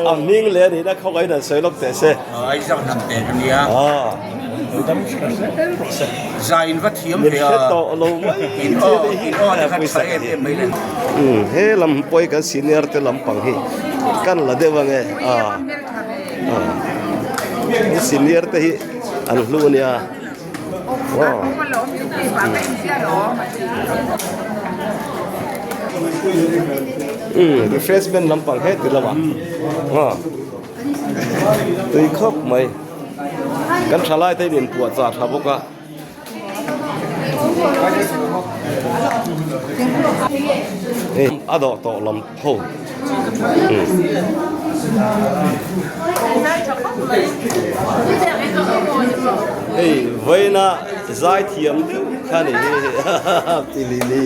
A hming leh a nihna khawngaihin han sawi lawk teh se. Isaac hnam teh ka nia. Zai in va thiam ve a. Min hre tawh lo mai che nih hi. In aw te kha tha em em mai le. He lam pawh hi kan senior te lampang hi kan la deuh ange. Senior te hi an hlu a nia. Refreshment lampang heti lamah tui khawp mai kan thalai te in inpuah chah tha bawk a. A dawh tawh lam ho. Hei vawiina zai thiam deuh kha ni hi pi ni ni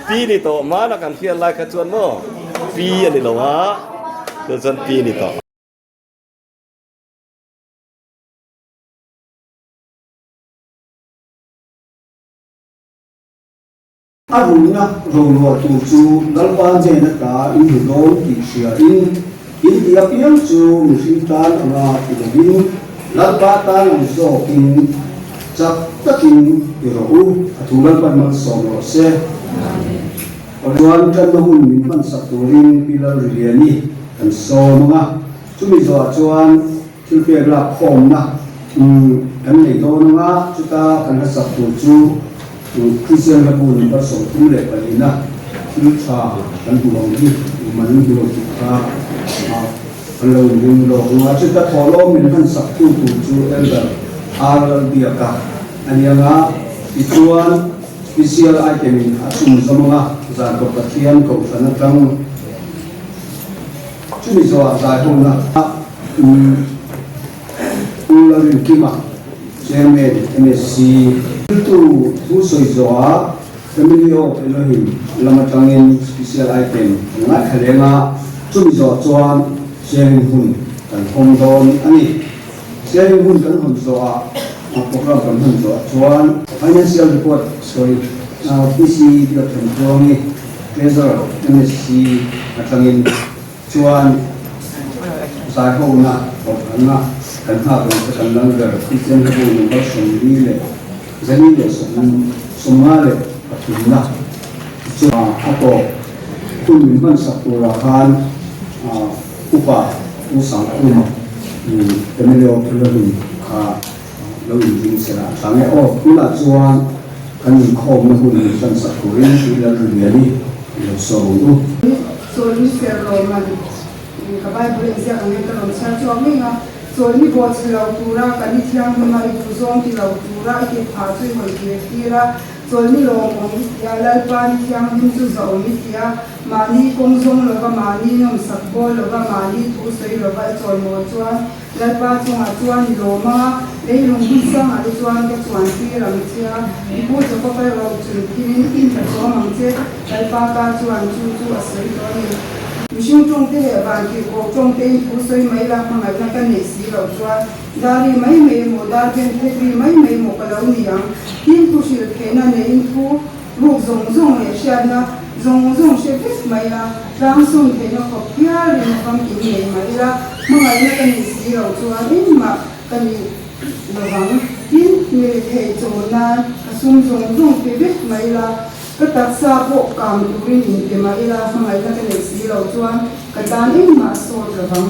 pi ni tawh hmana kan hriat lai kha chuan maw pi a ni lo a chu chuan pi ni tawh. A ruihna roluah tur chu Lalpa hnena ta in hmu dawn tih hria in, in tih apiang chu mihring tan anga ti lovin Lalpa tan ang zawkin chak takin ti rawh u, a thu Lalpan malsawm rawh se. Chuan tanna hun min hmansak turin Pi Lalriliani kan sawm ang a, chumi zawhah chuan Thil pek lak khawmna kan nei dawn ang a, chuta kan hla sak tur chu Kristian hlabu number 34 na thil tha kan hmu ang hi man an hmu lo tih kha an lo inring lawk ang a, chuta thawhlawm min hman sak tu tur chu Elder R Lalbiaka a ni ang a, tichuan special item in a chhunzawm ang a, zan kawt Pathian kohhran atang chumi zawhah zaihawmna. Pu Lalrinkima, Chairman, MSC. Thiltu thu sawi zawhah Family of Elohim lam atangin special item kan ngaithla leng a, chumi zawh chuan sharing hun kan hawng dawn a ni. Sharing hun kan hawn zawhah program kan hawn zawhah chuan Financial Report sawi PC Biakthantuangi, Treasurer, MSC atangin Chuan zaihawna kohhranna kan nghak lo te kan lal ber Kristian hlabu number 40 leh 4 leh 54 na chu a tawp hun min hmansak turah khan upa U Sangkhuma Emilio Philolin kha lo inring se la a tha nge aw. Tunah chuan kan inkhawmna hun min hlansak turin Pi Lalriliani i lo sawm ang u. Chawlni ser lo man ka Bible a inziak ang hian ka rawn chhiar chhuak ngei a, chawlni bawh chhe lo tura kan i thianghlim a, i duhzawng ti lo tura i kut phah chu i hawi kir tir a, chawlni lawmawm i ti a, Lalpa ni thianghlim chu zahawm i ti a, mahni kawng zawng lova, mahni nawmsak bawl lova, mahni thu sawi lova i chawimawi chuan Lalpa chungah chuan i lawm a, leilung hmun sangah te chuan ka chuan tir ang che a, i pu Jakob erawh chun thilin ka chawm ang che, Lalpa ka chuan chu chu a sawi tawh a ni. Mihring tawngte leh vantirhkoh tawngte in thu sawi mai la hmangaihna ka neih si loh chuan dar ri mai mai emaw dar ben phet ri mai mai emaw ka lo ni ang. Tin, thu hrilh theihna neiin thu ruk zawng zawng leh hriatna zawng zawng hre vek mai la, tlang sawn theihna khawp hialin famkim nei mai la, hmangaihna ka nih si loh chuan engmah ka ni lovang. Tin, mi rethei chawl nan ka sum zawng zawng pe vek mai la, ka taksa pawh kang turin inpe mai la, hmangaihna ka neih si loh chuan ka tan engmah sawt lovang.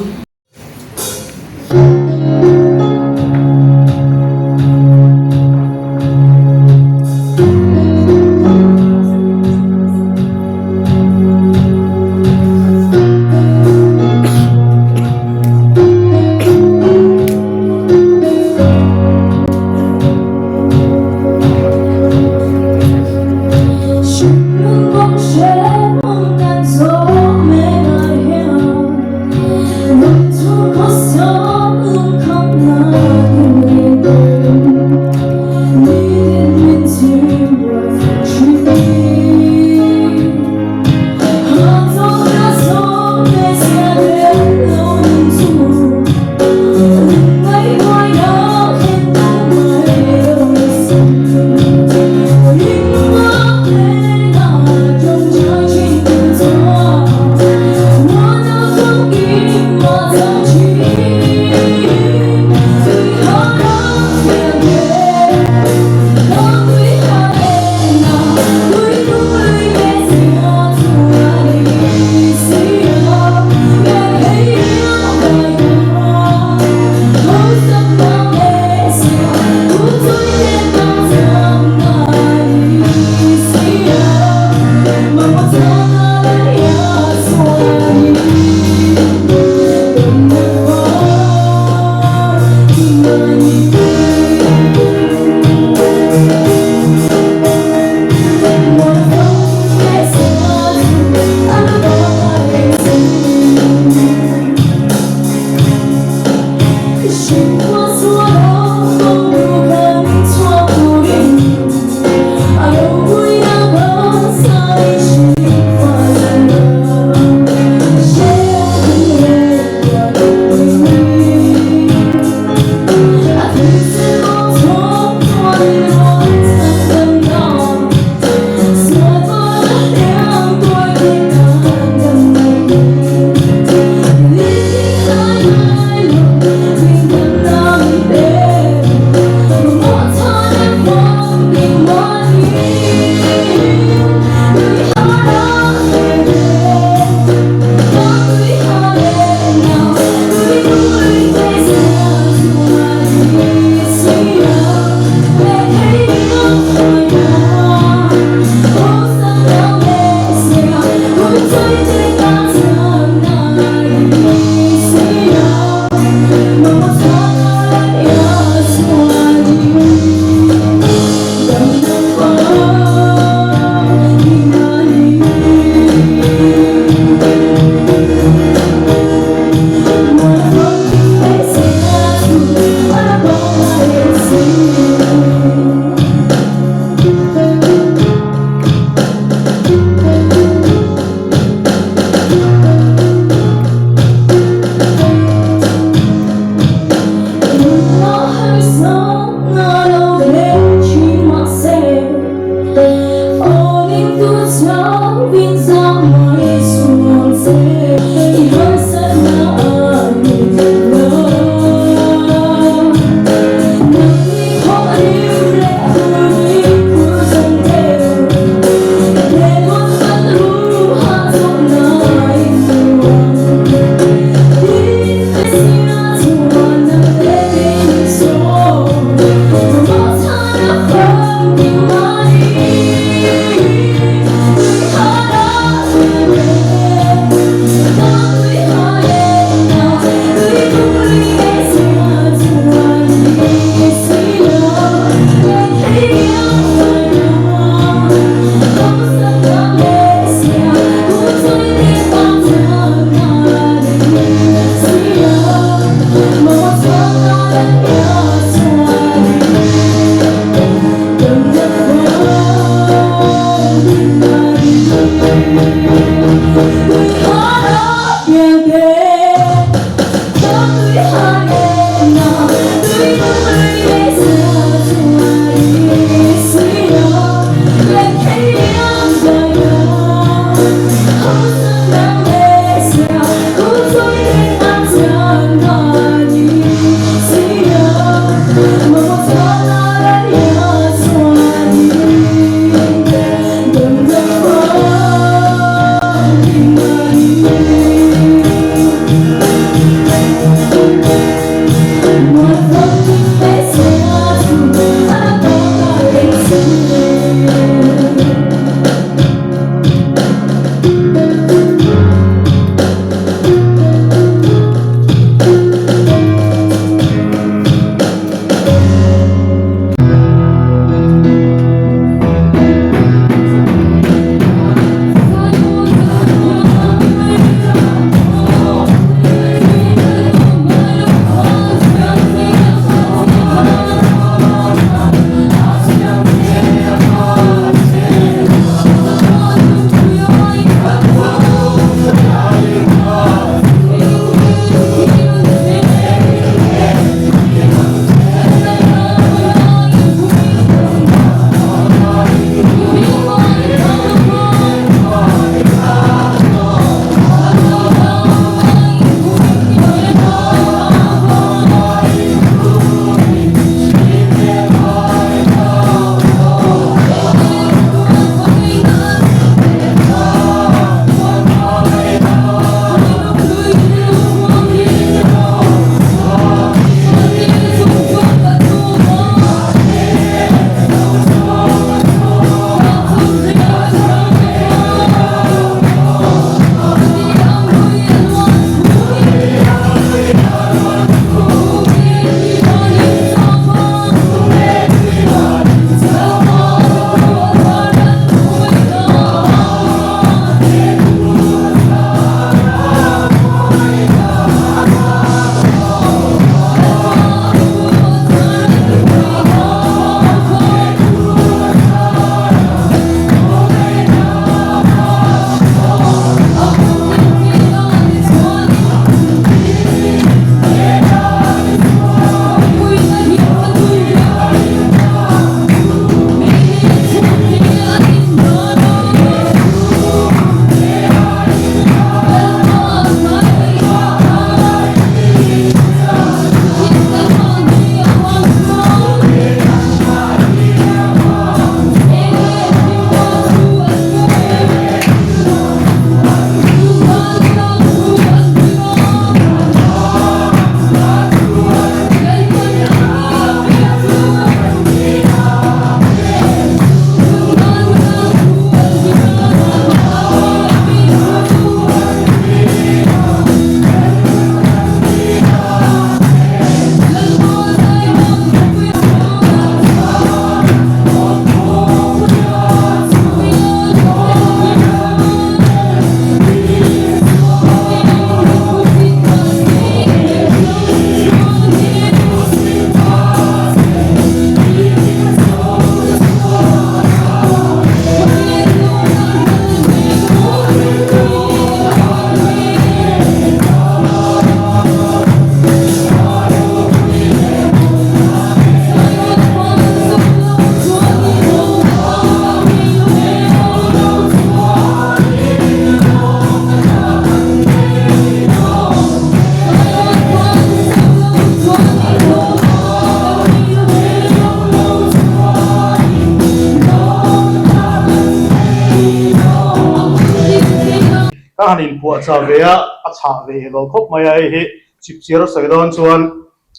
han inpuahchah ve a, a chhah ve hlawh khawp mai a, hei hi chipchiar a sawi dawn chuan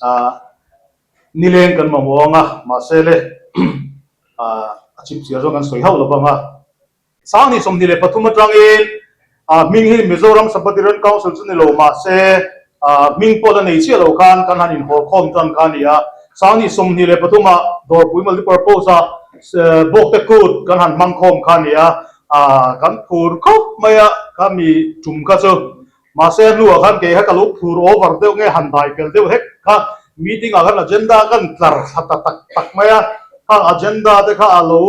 ah nileng kan mamawh ang a, mahse le ah a chipchiar zawng kan sawi hauh lo vang a. Sangni 23 atangin ah hming hi Mizoram Sabbath Council chu ni lo mahse ah hming pawh la nei chiah lo khan kan han inhawrkhawm tan kha a ni a. Sangni 23 ah Dawrpui Multipurpose ah Bawkte Kut kan han hmang khawm kha a ni a, ah kan phur khawp mai a kha mi tum kha chu. Mahse a hnuah khan kei kha ka lo phur over deuh nge han dai pel deuh hek kha meeting ah khan agenda kan tlar thla ta tak tak mai a, khang agenda te kha a lo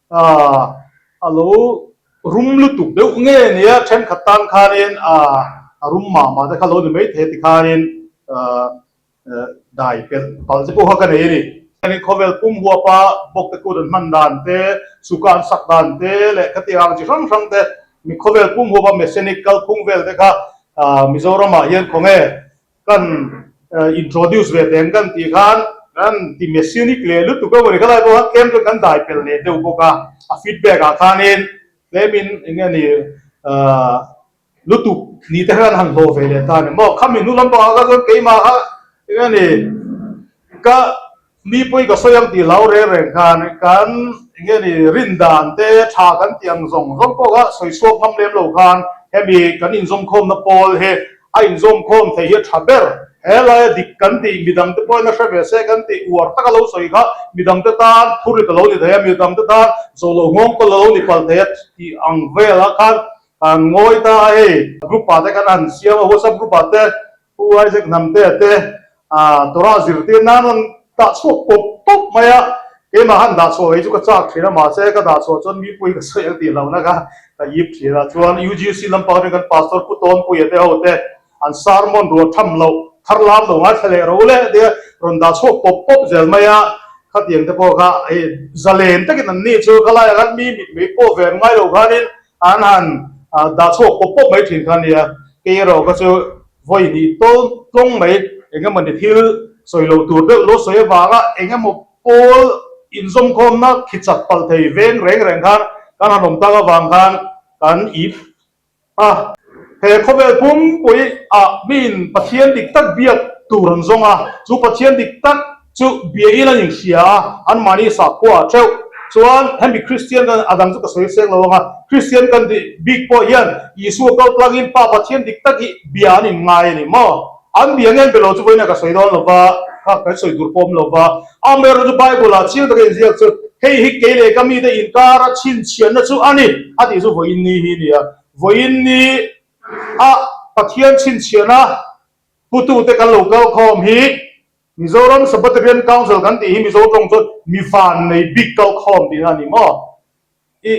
Aaa a lo rum lutuk deuh nge nia thenkhat tan khanin aa a rum mah mah te kha lo ni mai thei ti khanin aaa dai pelh palh te pawh kha ka nei a ni. Hengin khawvel pum huapa bawk te kut an hman dan te, suka an sak dan te leh khatiang ang chi hrang hrang te mi khawvel pum huapa messianic kalphung vel te kha aa Mizoramah hian khawnge Kan introduce ve teng kan tih khan kan ti messianic leh lutuk a mawni khalai pawh khan tlem chuan kan dai pel leh deuh bawk a, a feedback ah khanin tlemin eng nge ni lutuk ni te khan han hlawh ve leh ta a ni maw, khami hnu lampangah kha chuan keimah kha eng nge ni ka Mi pawi ka sawi ang tih hlau reng reng khan kan eng nge ni rin dan te tha kan tih ang zawng zawng pawh kha sawi chhuak ngam lem lo khan hemi kan inzawmkhawmna pawl hi a inzawmkhawm theih hi a tha ber. He laia dik kan tih midang te pawhin a hre ve se kan tih uar taka lo sawi kha midang te tan thurit a lo ni thei a, midang te tan zawhlo nghawng pawh a lo ni pal thei a tih ang velah khan kan ngawi ta a hei. Group ah te kan han siam a, WhatsApp group ah te Pu Isaac Hnamtea te Torah zirtir nan rawn dah chhuak pawp pawp mai a, keimah han dah chhuah vei chu ka chak thin a, mahse ka dah chhuah chuan mipui ka sawi ang tih hlauhna kha ka ip thin a, chuan UGC lampang atangin kan Pastor Pu Tawnpuia te ho te an sermon ruah tham loh thar lam lo ngaithla leh ro leh tia rawn dah chhuak pawp pawp zel mai a, khatiang te pawh kha hei zalen takin an ni chu khalaiah khan mi mitmei pawh ve an ngai lo khanin an han dah chhuak pawp pawp mai thin kha a nia, kei erawh kha chu vawi hnih tawl tlawng mai eng emaw ni thil sawi loh tur deuh lo sawi avanga eng emaw pawl inzawmkhawmna khi chak palh thei veng reng reng khan kan han awm tak avang khan kan ip a. He khawvel pumpui ah miin Pathian dik tak biak tur an zawng a, chu Pathian dik tak chu bia in an inhria a, anmahni sakhua ah theuh chuan hemi Kristian kan a dang chu ka sawi seng lo ang a, Kristian kan tih bik pawh hian Isua kal tlangin Pa Pathian dik tak hi bia an inngai a ni maw? An bia nge an be lo chu vawiin a ka sawi dawn lo va, kha kan sawi tur pawh awm lo va, amaherawhchu chu Bible ah chiang taka inziak chu hei hi kei leh ka mite inkara chhinchhiahna chu a ni a tih chu vawiin ni hi a ni a, vawiin ni a Pathian chhinchhiahna putute kan lo kal khawm hi Mizoram Sabbatharian Council kan tih hi Mizo tawng chuan mi vannei bik kalkhawm tihna a ni maw? I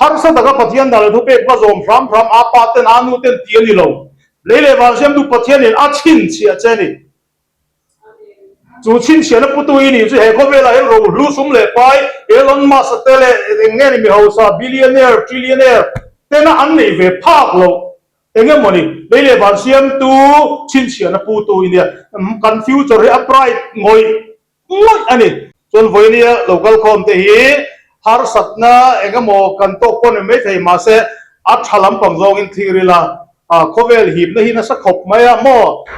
harsa taka Pathian dan leh thupek va zawm hram hram a pa ten a nu ten tih a ni lo. Lei leh van siamtu Pathianin a chhinchhiah che a ni. Chu chhinchhiahna putu i nih chu he khawvelah hian rohlu sum leh pai Elon Musk a te leh eng nge ni mi hausa billionaire, trillionaire tena an neih ve phak loh Eng emaw ni, lei leh van siamtu chhinchhiahna putu i nia, kan future hi a bright ngawih ngawih a ni. Chuan vawinia lo kal khawm te hi harsatna eng emaw kan tawk pawh ni mai thei mahse a tha lampang zawngin thlir ila, khawvel hipna hi nasa khawp mai a maw,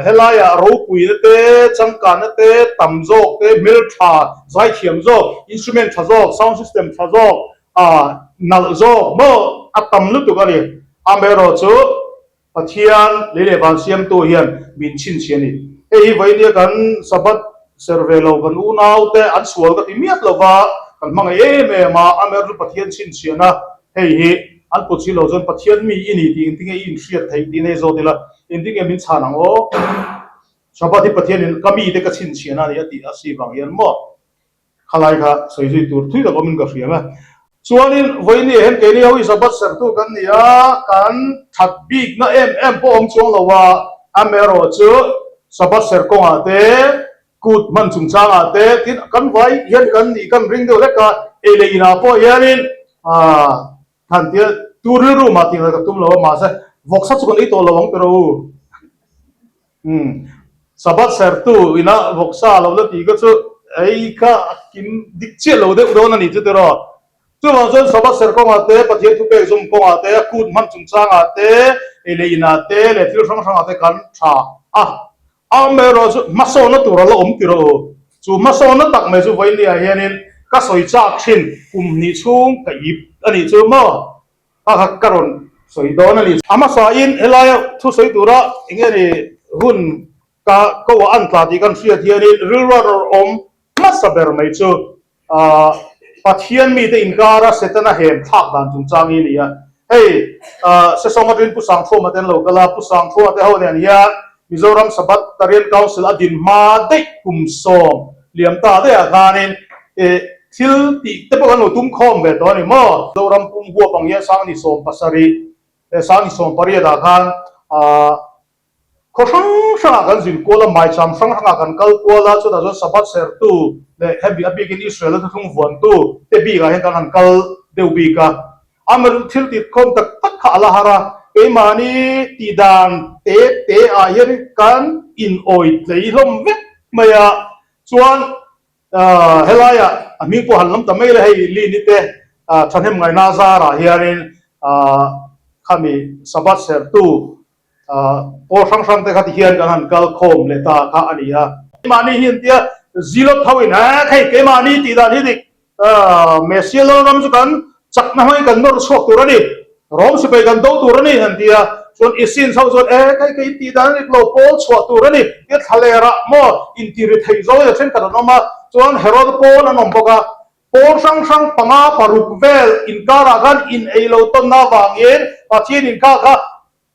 helaiah ropuina te, changkanna te, tam zawk te, hmeltha, zaithiam zawk, instrument tha zawk, sound system tha zawk, A nalh zawk maw? A tam lutuk a ni. Amaherawh chu Pathian lei leh van siamtu hian min chhinchhiah a ni. Hei hi vawinia kan Sabbath ser ve lo kan unaute an sual ka ti miat lo va, kan hmangaih em em a, amaherawh chu Pathian chhinchhiahna hei hi an put si lo chuan Pathian mi i ni tih engtinge i inhriat theih tih nei zawt ila, engtinge min chhan ang aw? Sabbath hi Pathianin ka mite ka chhinchhiahna a ni a tih a si vang hian maw? Khalai kha sawi zui tur thui tak awmin ka hria a. Chuanin vawiini ah hian keini ho hi Sabbath sertu kan ni a, kan that bikna em em pawh awm chuang lo a, amaherawh chu Sabbath ser kawngah te, kut hman chungchangah te, tin kan vai hian kan nih kan ring deuh hlek a, ei leh inah pawh hianin aah han tia tu rilru mah tih ngaih ka tum lo a, mahse vawksa chu kan ei tawh lo ang tiraw u. Umm Sabbath sertu ina vawksa lo la tih kha chu ei kha a kim dik chiah lo deuh dawn a ni chu tiraw. Chuvang chuan Sabbath serh kawngah te, Pathian thupek zawm kawngah te, a kut hman chungchangah te, ei leh inah te leh thil hrang hrangah te kan tha a. Amaherawhchu hmasawnna tur a la awm ti rawh u. Chu hmasawnna tak mai chu vawinia hianin ka sawi chak thin kum hnih chhung ka ip a nih chu maw? Kha kha ka rawn sawi dawn a ni. A hmasain helaia thu sawi tura eng nge ni hun ka ko ah an tla tih kan hriat hianin rilru a rawn awm hmasa ber mai chu Pathian mite inkara Setana hem thlak dan chungchang hi a ni a. Hei Sesawng atangin Pu Sangthuama te an lo kal a, Pu Sangthuama te ho nen hian Mizoram Sabbath-tarian Council a din hma daih kum 10 liam ta daihah khanin thil tih te pawh kan lo tum khawm ve tawh a ni maw? Mizoram pum huap ang hian Sangni 70 leh Sangni 18 ah khan Khaw hrang hrangah kan zin kual a, maicham hrang hrangah kan kal kual a, chutah chuan Sabbath sertu leh hemi a bikin Israel-a thuthlung vuantu te bikah hian kan han kal deuh bik a. Amaherawhchu thil titkhawm tak tak kha a la har a, keimahni tihdan te te ah hian kan inawi tlei hlawm vek mai a, chuan helaiah a hming pawh han lam ta mai le hei Lini te thahnem ngaihna zarah hianin khami Sabbath sertu Pawl hrang hrang te kha ti hian kan han kal khawm leh ta kha a ni a. Keimahni hi an tia zilawt ho in he hei keimahni tih dan hi dik Messiah Lalram chu kan chakna hmangin kan nawr chhuak tur a ni, Rom sipai kan do tur a ni an tia. Chuan Essenes ho chuan e hei kei tih dan a dik lo pawl chhuah tur a ni tia thlalerah maw inti ri theih zawng in a thenkhat an awm a, chuan Herod pawl an awm bawk a. Pawl hrang hrang panga paruk vel inkarah khan in ei lo tawnna avangin Pathian inkar kha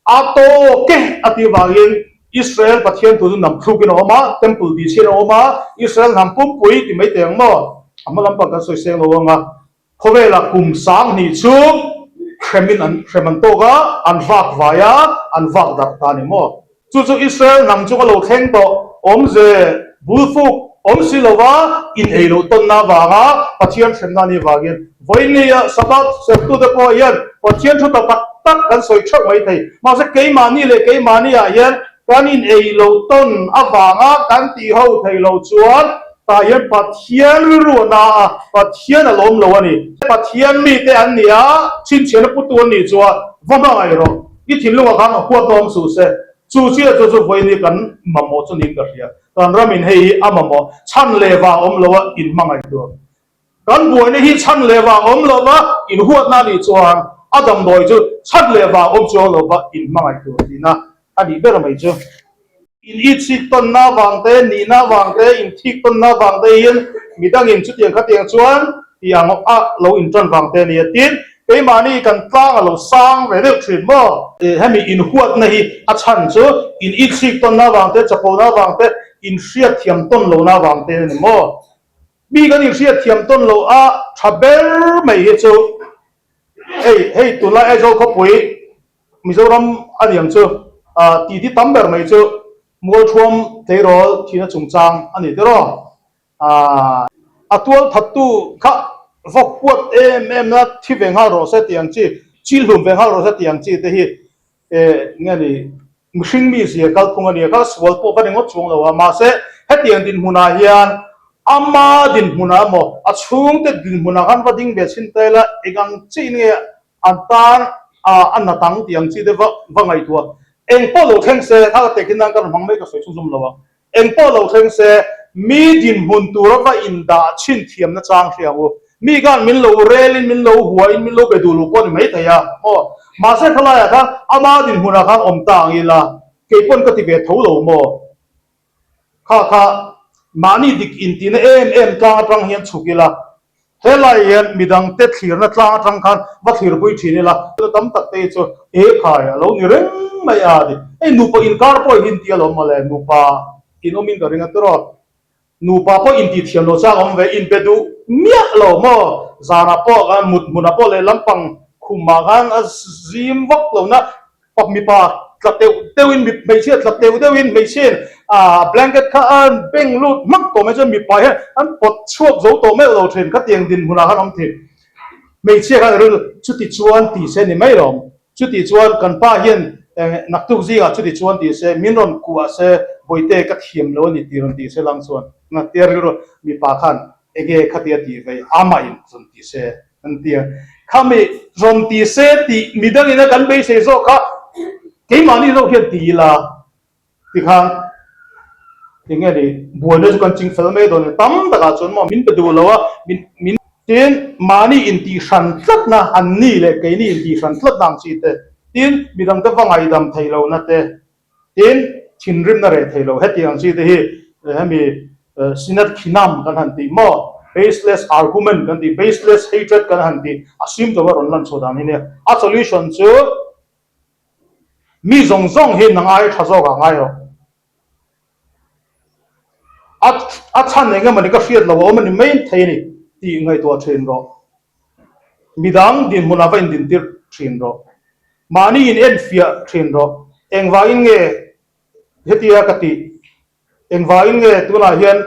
a tawk e a tih avangin Israel Pathian thu chu hnam thlukin a awm a, Temple tih chhian a awm a, Israel hnam pumpui ti mai teh ang maw? A hma lampang kan sawi seng lo ang a, khawvelah kum 2000 chhung hremin an hrem an tawk a, an vak vai a, an vak darh ta a ni maw? Chu chu Israel hnam chunga lo thleng tawh awmze bulfuk awm si lova in ei loh tawnna avanga Pathian hremna a nih avangin vawinia Sabbath sertute pawh hian Pathian thu ta tak tak kan sawi theuh mai thei. Mahse keimahni leh keimahniah hian kan in ei loh tawn avanga kan tih ho thei lo chuan tah hian Pathian rilru a na a, Pathian a lawm lo a ni. Pathian mite an ni a, chhinchhiahna putu an nih chuan va hmangaih rawh. I thinlungah khan a huat awm suh se, chu chiah chu chu vawiin kan mamawh chu niin ka hria. Kan ramin hei hi a mamawh chhan leh vang awm lo a in hmangaih tur. Kan buaina hi chhan leh vang awm lo va in huatna a nih chuan a damdawi chu chhan leh vang awm chuang lo va in hmangaih tur tihna a nih ber mai chu. In itsik tawnna avang te, nihna avang te, inthik tawnna avang te hian midangin chutiang khatiang chuan tih ang a lo intan vang te a ni a. Tin, keimahni kan tlang a lo sang ve deuh thin maw? Hemi inhuatna hi a chhan chu in itsik tawnna avang te, chapona avang te, inhriatthiam tawn lohna avang te a ni maw? Mi kan inhriatthiam tawn loh a tha ber mai hi chu hei, hei tunlai Aizawl khawpui Mizoram a ni ang chu titi tam ber mai chu Mualthuam tleirawl thihna chungchang a ni tiraw? A tual thattu kha vawk puat em em na thi ve nghal rawh se tih ang chi, chil hlum ve nghal rawh se tih ang chi te hi nge ni mihring mi zia kalphung a ni a, kha sual pawh ka ni ngawt chuang lo a, mahse hetiang dinhmunah hian ama dinhmunah emaw a chhungte dinhmunah khan va ding ve chhin ta ila eng ang chiin nge An tan a a nat ang tih ang chi te va va ngaihtuah. Eng pawh lo thleng se, kha ka tehkhin nan ka rawn hmang mai ka sawi chhunzawm lo ang. Eng pawh lo thleng se, mi dinhmun tura va indah chhin thiamna chang hria ang u. Mi khan min lo relin, min lo huain, min lo be duh lo pawh a ni mai thei a, maw? Mahse khalaiah khan ama dinhmunah khan awm ta ang ila, kei pawn ka ti ve tho lo maw? Kha kha mahni dik intihna em em tlang atang hian chhuk ila, helai hian midangte thlirna tlang atang khan va thlirpui thin ila, tam tak te hi chu e khai a lo ni reng mai a ni. Hei nupa inkar pawh hi inti alawm mawle, nupa in awmin ka ring a tiraw. Nupa pawh intih thiam lo chang awm ve, inbe duh miah lo maw? Zanah pawh khan mut hmunah pawh lehlam pang khumah khan a zim vak lohna Pak mipa tla teuh deuhin hmeichhia tla teuh deuhin hmeichhiain blanket kha a beng lut hmak tawh mai chuan mipa hian an pawt chhuak zo tawh meuh lo thin khatiang dinhmunah khan awm thin. Hmeichhia khan rilru chuti chuan ti se ni mai lawm, chuti chuan kan pa hian naktuk zingah chuti chuan ti se min rawn kuah se bawihte ka thiam lo a ni tih rawn ti se lang chuan tia rilru mipa khan enge khatia tih vei amahin rawn ti se. An ti a. Khami rawn ti se tih midangin a kan beisei zawk kha keimahni zawk hian ti ila tikhan enge ni buaina chu kan ching fel mai dawn a ni. Tam takah chuan maw min pe duh lo a, min min tin mahni intihhran tlatna an ni leh keini intihhran tlatna ang chi te, tin midangte va ngaihdam theih lohna te, Tin, thinrimna reh thei lo hetiang chi te hi hemi Synod Khinam kan han tih maw, baseless argument kan tih, baseless hatred kan han tih a symptom a rawn lan chhuah dan hi nia. A solution chu mi zawng zawng hi nang aia tha zawk ah ngai rawh. A a chhan eng emawni ka hriat lo a awm a ni mai thei a ni tih ngaihtuah thin rawh. Midang dinhmunah va indintir thin rawh. Mahni in enfiah thin rawh. Engvangin nge hetia ka tih? Engvangin nge tunah hian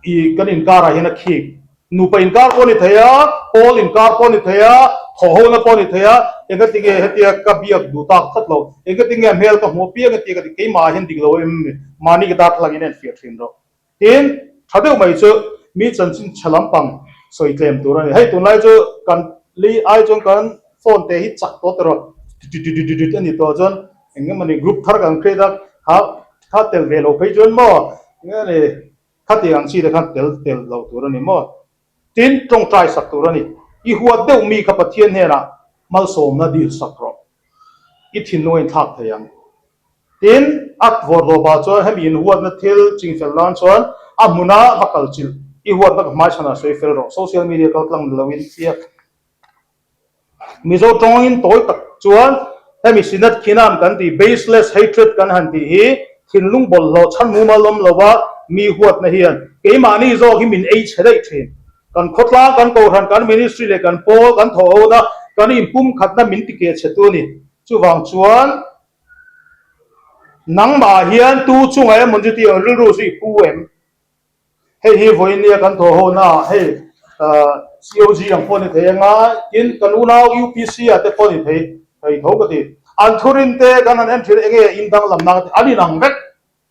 i kan inkarah hian a khik? Nupa inkar pawh a ni thei a, pawl inkar pawh a ni thei a, thawhhona pawh a ni thei a, engatinge hetia ka biak duh tak tlat lo? Engatinge a hmel ka hmuh apiang hetia ka tih? Keimah hian dik lo em? Mahni ka darthlalang in enfiah thin rawh. Tin, tha deuh mai chu mi chanchin chhe lampang sawi tlem tur a ni. Hei tunlai chu kan li ai chuan kan phone te hi chak tawh tawh rawh titititittit a ni tawh chuan eng emaw ni group thar kan create a, kha kha tel ve lo phei chuan maw eng nge ni khatiang ang chi te khan tel tel lo tur a ni maw. Tin, tawngtai sak tur a ni. I huat deuh mi kha Pathian hnenah malsawmna dil sak rawh. I thinlung a inthlak thei ang. Tin, a vawrdawpah chuan hemi inhuatna thil chingfel nan chuan a hmuna va kal chilh i huatna ka hmaichhanah sawi fel rawh. Social media kal tlang ni loin chiak. Mizo tawngin tawi tak chuan hemi Sinat Khinam kan tih baseless hatred kan han tih hi thinlung bawlhhlawh chhan mumal awm lova mi huatna hian keimahni zawk hi min ei chhe daih thin. Kan khawtlang, kan kohhran, kan ministry leh kan pawl, kan thawhhona, kan inpumkhatna min ti keh chhe tu a ni. Chuvang chuan Nangmah hian tu chungah emaw chu tih ang rilru chu i pu em? Hei hi vawinia kan thawh ho naah hei COG ang pawh a ni thei anga tin kan unau UPC ah te pawh a ni thei thei tho ka ti. An thurin te kan han en thin eng nge in danglamna ka ti an inang vek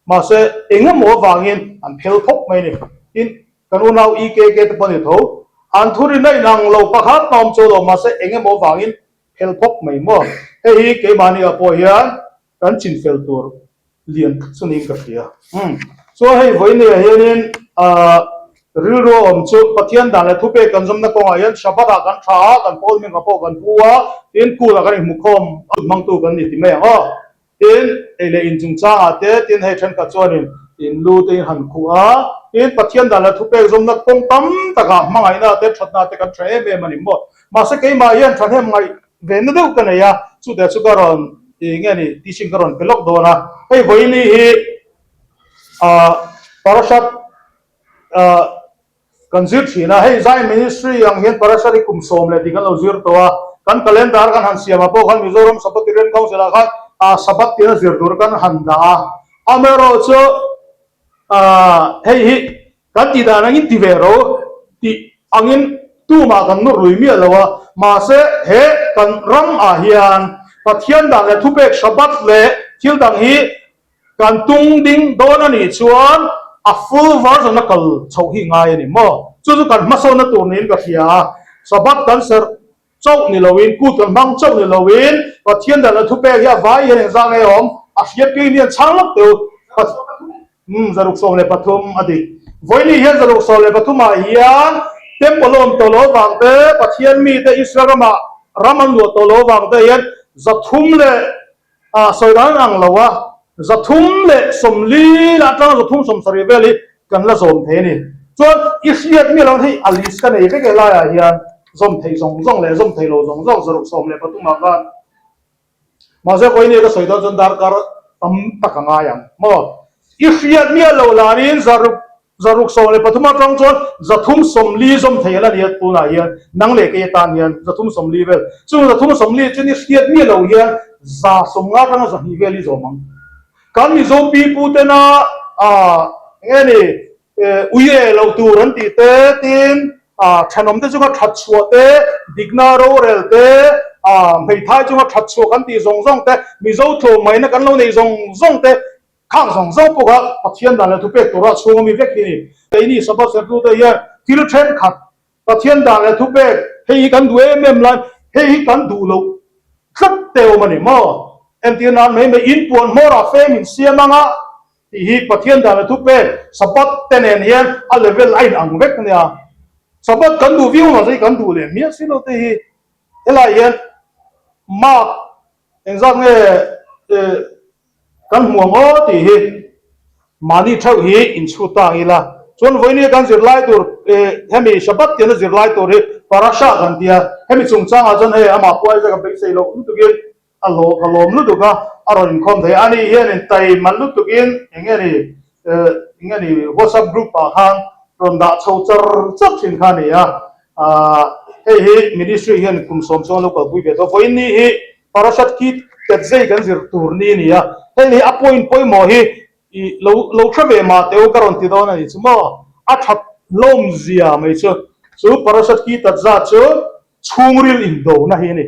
mahse eng emaw avangin an phel khawp mai a ni. Tin kan unau EKK te pawh a ni tho an thurin a inang lo pakhat a awm chu lo mahse eng emaw avangin Phel phawk mai maw? Hei hi keimahni ah pawh hian kan chinfel tur lian tak chu niin ka hria. Umm. Chuan hei vawinia hianin ahh rilru a awm chu Pathian dan leh thupek kan zawmna kawngah hian Shabbat ah kan tha a, kan pawl hmingah pawh kan pu a, tin kul ah kan inhmukhawm a hmangtu kan ni ti mai ang aw. Tin, ei leh in chungchangah te, tin hei thenkhat chuanin in lu te in han khuh a, tin Pathian dan leh thupek zawmna kawng tam takah hmangaihna te thatna te kan tha em em a ni maw. Mahse keimah hian thahnem ngaih venna deuh ka nei a, chutah chu ka rawn ih nge ni teaching ka rawn pe lawk dawn a. Hei vawiini hi ah Parashat ah Kan zir thin a, hei Zion Ministry ang hian Parasari kum 10 tih kan lo zir tawh a, kan calendar kan han siam ah pawh khan Mizoram Sabbath Council ah khan Sabbath tina zir tur kan han dah a, amaherawhchu hei hi kan tih dan angin ti ve ro tih angin tumah kan nawr lui miah lo a, mahse he kan ram ah hian Pathian dan leh thupek Sabbath leh thil dang hi Kan tung ding dawn a nih chuan a full version a kal chhoh hi ngai a ni maw? Chu chu kan hmasawnna tur niin ka hria a, Sabbath kan serh chauh ni loin, kut kan hmang chauh ni loin, Pathian dan leh thupek hi a vai hian engzah nge awm? A hria piang hian chhang lawk teu. Umm 113 a dik. Vawiini hian 113 ah hian Temple a awm tawh lo avang te, Pathian mite Israel ramah ram an luah tawh lo avang te hian 300 leh Ah sawi dan ang lo a, 340 lah atanga 370 vel hi kan la zawm thei a ni. Chuan i hriat miah lo hei a list ka nei vek e laiah hian zawm thei zawng zawng leh zawm thei lo zawng zawng 113 ah khan mahse vawiin ka sawi dawn chuan darkar tam tak a ngai ang maw. I hriat miah lo lanin zaruk 113 atang chuan 340 zawm thei a la ni a, tunah hian nang leh kei atan hian 340 vel. Chung 340 chuan i hriat miah lo hian 150 atanga 200 vel i zawm ang. Kan Mizo pi pu tena ah eng nge ni ui e lo tur an tih te, tin ah thenawm te chunga that chhuah te, dikna rorel te, ah hmeithai chunga that chhuah kan tih zawng zawng te, Mizo tlawmngaihna kan lo nei zawng zawng te, Khang zawng zawng pawh kha Pathian dan leh thupek tura chhung ami vek hi a ni. Keini Sabbath sertute hian thil thenkhat Pathian dan leh thupek hei hi kan duh em em lai, hei hi kan duh loh tlat te awm a ni maw? Entir nan mai mai in puan hmawrah fem in siam anga tih hi Pathian dan leh thupek Sabbath te nen hian a level a inang vek a nia. Sabbath kan duh viau mahse kan duh leh miah si lo te hi helai hian mark engzat nge Kan hmuam aw tih hi mahni theuh hi inchhut ta ang ila. Chuan vawinia kan zirlai tur hemi Shabbat tiana zirlai tur hi Parasha kan ti a, hemi chungchangah chuan hei amah pawh Isaac a beisei loh lutukin a hlawh ka lawm lutuk a, a rawn inkhawm thei a. Ani hianin taima lutukin eng nge ni eng nge ni WhatsApp group ah khan rawn dah chho char char thin kha a ni a. Hei hi ministry hian kum sawm chuan a lo kalpui ve tawh. Vawiin ni hi Parashat khi tet zei kan zir tur ni a ni a, hei hi a point pawimawh hi i lo lo hre ve mah teh u ka rawn ti dawn a ni chu maw? A that hlawm zia mai chu, chu Parashat ki tat zat chu chhungril indona hi a ni.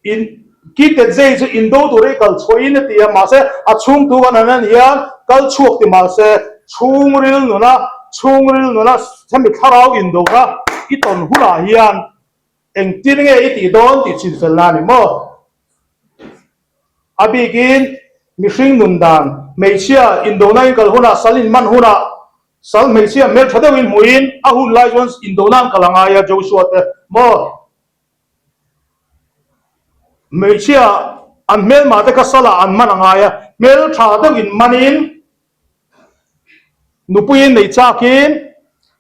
In ki tet zei chu indo tur hi kal chhuahin a ti a, mahse a chhungtu kan han en hian kal chhuak ti mahse chhungril nuna chhungril nuna hemi thlarau indona i tawn hunah hian Engtin nge i tih dawn tih chinfelna a ni maw? A bikin mihring nun dan, hmeichhia indona in kal hunah, sal in man hunah, sal hmeichhia hmeltha deuhin hmuhin a hun lai chuan indona an kal a ngai a, Joshua te maw? Hmeichhia an hmelmah te kha salah an man a ngai a, hmeltha deuhin manin Nupuiin nei chakin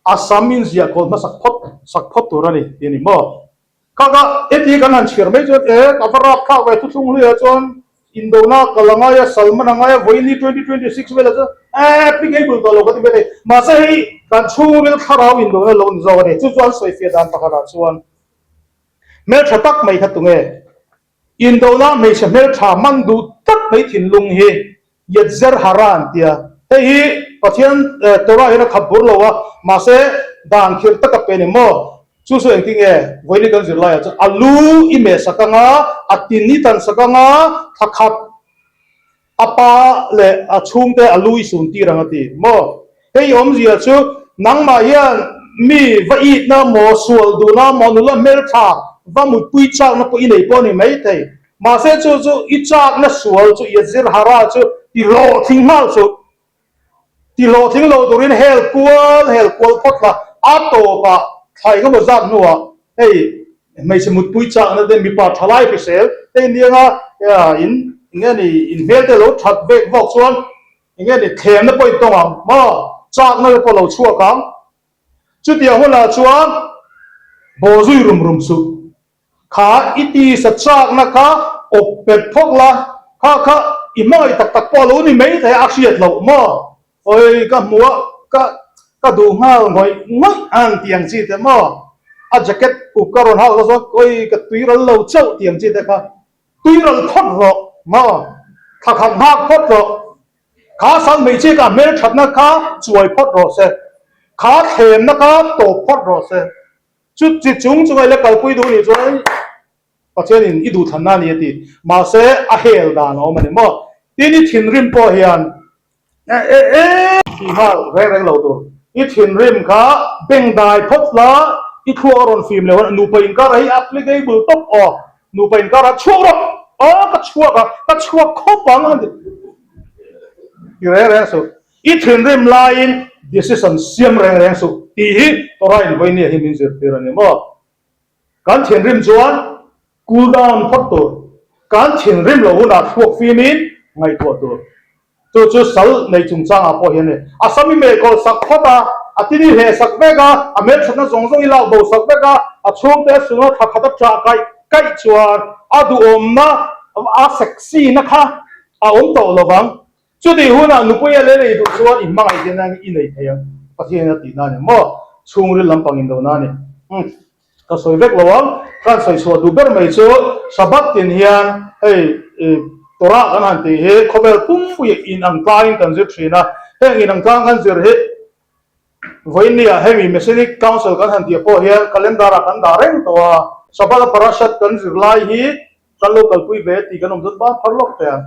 a sam in ziah kawl hmasak phawt sak phawt tur a ni tih a ni maw? Kha kha heti kan han chhiar mai chuan e ka va rap thlak ve thuthlung hluiah chuan indona kal a ngai a, Salman a ngai a, vawiin 2026 velah chuan e applicable tawh lo ka ti mai thei. Mahse hei kan chhungril thlarau indona lo ni zawk a ni. Chu chuan sawifiah dan pakhatah chuan hmeltha tak mai kha tunge? Indona hmeichhe hmeltha man duh tlat mai thinlung hi Yetzer Hara an ti a. Hei hi Pathian Torah hian a khap bur lo a, mahse dan khirh tak a pe ni maw? Chu chu engtin nge vawiin kan zirlaiah chuan a lu i meh sak anga, a tin i tan sak anga, thla khat A pa leh a chhungte a lu i sun tir ang a ti maw? Hei awmzia chu nangmah hian mi va itna maw, sual duhna maw, nula hmeltha va mutpui chakna pawh i nei pawh a ni maithei. Mahse chu chu i chakna sual chu i zir hara chu ti hlawhtling nghal suh. Ti hlawhtling lo turin hel kual hel kual phawt la, a tawpah thla eng emaw zat hnuah hei hmeichhe mutpui chakna te mipa thalai hrisel te inianga in eng nge ni in hmel te lo that vek vawk chuan eng nge ni thlemna pawh in tawng ang maw chakna te pawh lo chhuak ang. Chutiang hunah chuan bawhzui rum rum suh. Kha i tisa chakna kha awp pet phawk la, kha kha i hmangaih tak tak pawh a lo ni mai thei a, a hriat loh maw? Awi ka hmu a, ka ka duh nghal ngawih ngawih ang tih ang chi te maw? A jacket uk ka rawn hak la chuan awi ka tuiral lo chauh tih ang chi te kha tuiral phawt rawh maw? Thla khat nghak phawt rawh. Kha sal hmeichhia ka hmelthatna kha chuai phawt rawh se, kha thlemna kha tawp phawt rawh se. Chu chi chung chunga i la kalpui duh nih chuan Pathianin i duhthlanna a ni a ti. Mahse a hel dan a awm a ni maw? Tin i thinrim pawh hian e e e tih nghal reng reng lo tur. I thinrim kha bengdai phawt la, i thluak a rawn fim leh hunah nupa inkar ah hi applicable tawp aw. Nupa inkar ah chhuak rawh! Aw ka chhuak a, ka chhuak khawp ang a ti. Ti reng reng suh. I thinrim laiin decision siam reng reng suh tih hi Torah in vawinia hi min zirtir a ni maw? Kan thinrim chuan cool down phawt tur, kan thinrim loh hunah thluak fimin ngaihtuah tur. Chu chu sal nei chungchangah pawh hian a ni. A sam i mehkawl sak phawt a, a tin i hleh sak vek a, a hmelthatna zawng zawng i lak bo sak vek a, a chhungte a suna thla khat a ṭah kaih kaih chuan a duhawmna, a sexy na kha a awm tawh lo vang. Chutih hunah nupui a lei duh chuan i hmangaih hian i nei thei ang, Pathian a tihna a ni maw? Chhungril lampang in lohna a ni. Umm, ka sawi vek lo ang, kan sawi chhuah duh ber mai chu Sabbath tin hian hei Torah kan han tih hi khawvel pumpuia inang tlangin kan zir thin a, heng inang tlang kan zir hi vawinia hemi Messianic Council kan han tih pawh hian calendar ah kan dah reng tawh a, Sabbath a Parashat kan zir lai hi kan lo kalpui ve tih kan awm chuan ban phar lawk teh ang.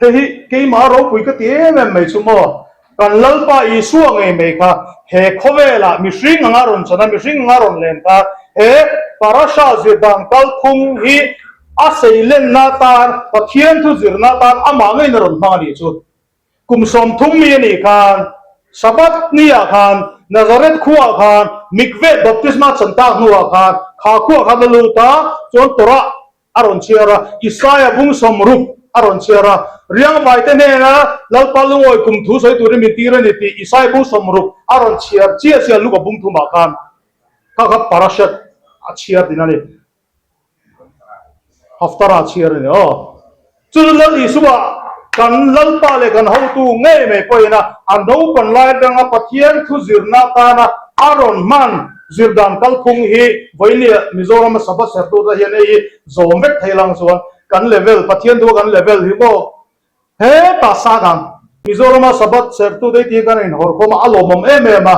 Hei hi keimah ropui ka ti em em mai chu maw? Kan Lalpa Isua ngei mai kha he khawvelah mihring anga rawn chan a, mihring anga rawn len kha he parasha zir dan kalphung hi a seilenna atan, Pathian thu zirna atan amah ngeiin a rawn hmang a nih chu. Kum 30 mi a nih khan Sabbath niah khan Nazareth khuaah khan mikveh baptisma chan tak hnuah khan kha khuah khan a lut a, chuan Torah a rawn chhiar a, Isaia bung 60 a rawn chhiar a, Riangvaite hnena Lalpa lungawi kum thu sawi turin min tir a ni tih Isaia bung 60 a rawn chhiar chiah chiah Luka bung thumah khan kha kha parashat a chhiar din a ni. Haftara chhiar a ni aw. Chu chu Lal Isua kan Lalpa leh kan hotu ngei mai pawhin a a naupan lai atanga Pathian thu zirna atana a rawn hman zir dan kalphung hi vawinia Mizorama Sabbath sertute hian hei hi zawm vek thei lang chuan kan level Pathian thu a kan level hi maw hetah sak ang. Mizorama Sabbath sertute hi tih kan inhawrkhawm a, a lawmawm em em a.